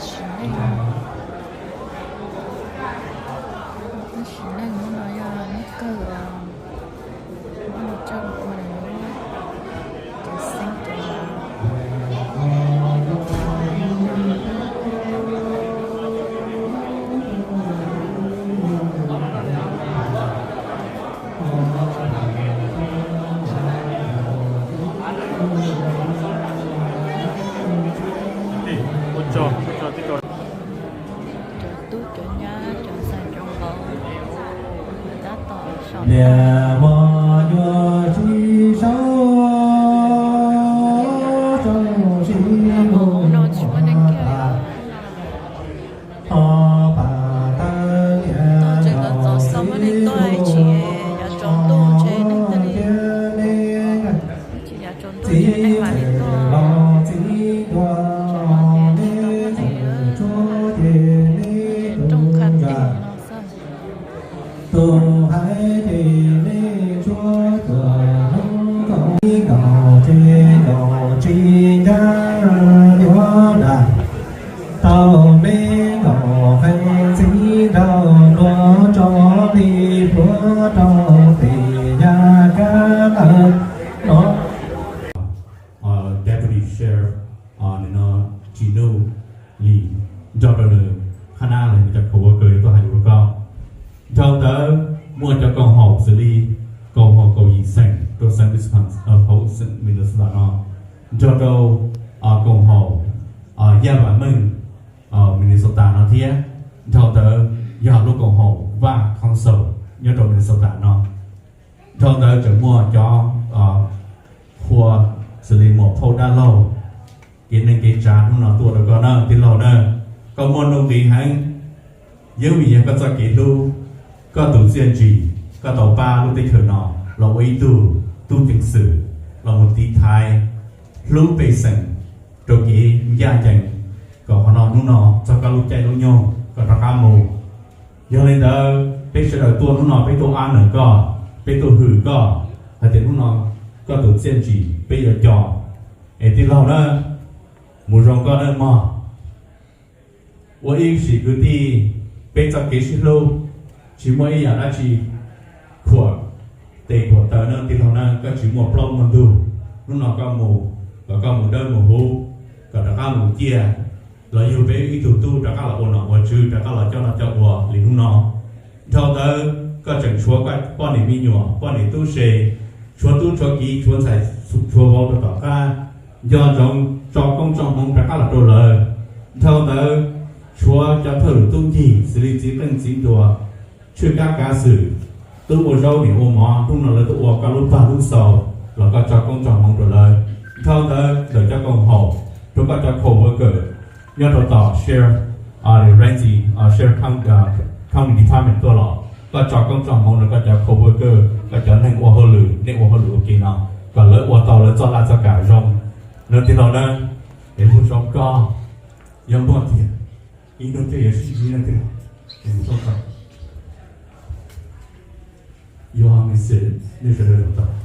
Sim neej, sim neej hnub no yog hnub kawg, muab coj los ua lawm. Cov xeeb cov laus, cov tub cov nyab cov xeem cov laus tab tom so. Hnub no tsis muaj neeg kiag li. Tseem los txov xov muaj neeg tuaj ib tsis yav tsaus ntuj ntshe neeg thiaj li, ib tsis yav tsaus ntuj ntshe neeg mam li tuaj. Tseem los ces tsis tau muaj neeg, rooj qha tes no xwb. Tus hais ces nej tshuav tuam hnub kaum ib kaum tsib kaum tsib ncaj duab dam, tau me kaum feem ntxiv nraug nruab tso li pluav rau pem yaj kab ntawd no. Deputy Sheriff, nim no Tsis Nuj Lis, nrog rau nws qhab nab los yog cov coworker yuav tuaj hais lus rau koj. Dhau ntawd muaj cov koom haum xws li koom haum kaum yim xeem rau xeev Wisconsin, hauv xeev Minnesota no, nrog rau koom haum Yaj Vam Meej Minnesota no thiab. Dhau ntawd yog lub koom haum Vaj Council nyob rau Minnesota no. Dhau ntawd tseem muaj cov qhua xws li muam phauj dab laug, kev neej kev tsav hnub no tuaj rau koj na tij laug na. Koj muaj nuj nqis heev, yeeb vim yog koj txoj kev hlub, koj tus txiaj ntsig, koj tau pab lub teb chaws no los ua ib tug tub ceev xwm los mus tiv thaiv hlub pej xeem rau kev ncaj ncees, kom qhov no hnub no txog koj lub caij lub nyoog koj rov qab mus. Yog li ntawd peb sawv daws tuaj hnub no peb tuaj ab nws koj, peb tuaj hwm koj hais tias hnub no koj tus txiaj ntsig peb yuav co. Es tij laug na, mus zoo koj na mog. Ua ib sim kwv tij, peb txoj kev sib hlub tsis muaj ib yam dab tsi khuam tes khuam taw na tij laug na. Koj tsis muaj plaub muaj ntug, hnub no koj mus, kom koj mus dawb mus huv, kom rov qab mus ciaj, los yug peb ib tug tub rov qab los ua nom ua tswv, rov qab los coj noj coj ua li hnub no. Dhau ntawd koj tseem tshuav koj poj niam me nyuam, poj niam tub se, tshuav tub tshuav kiv, tshuav ntxhais tshuav vauv rau tom qab, nco ntsoov tso koob tso hmoov rov qab los rau lawv. Dhau ntawd tshuav cov thawj lwm tub ncig xws li txiv qeej txiv nruas, tshwj kab kav xwm, tub ua zaub niam ua mov, hnub no lawv tuaj ua koj lub pag lub xaus los koj tso koob tso hmoov rau lawv. Dhau ntawd ntawm cov koom haum rau koj cov coworker nyob rau tom Sheriff Ramsey, Sheriff County Department tuaj los koj tso koob tso hmoov rau koj cov coworker, koj cov neeg ua hauj lwm, nej ua hauj lwm ua ke no, kom lawv ua tau lawv txoj laj txoj kam zoo. Nws tij laug na, es hu zoo koj, yog muaj tiag, ib hnub twg yuav sib ntsib na tij laug, es hu zoo koj. Yuav me xwm nej sawv daws zoo tau.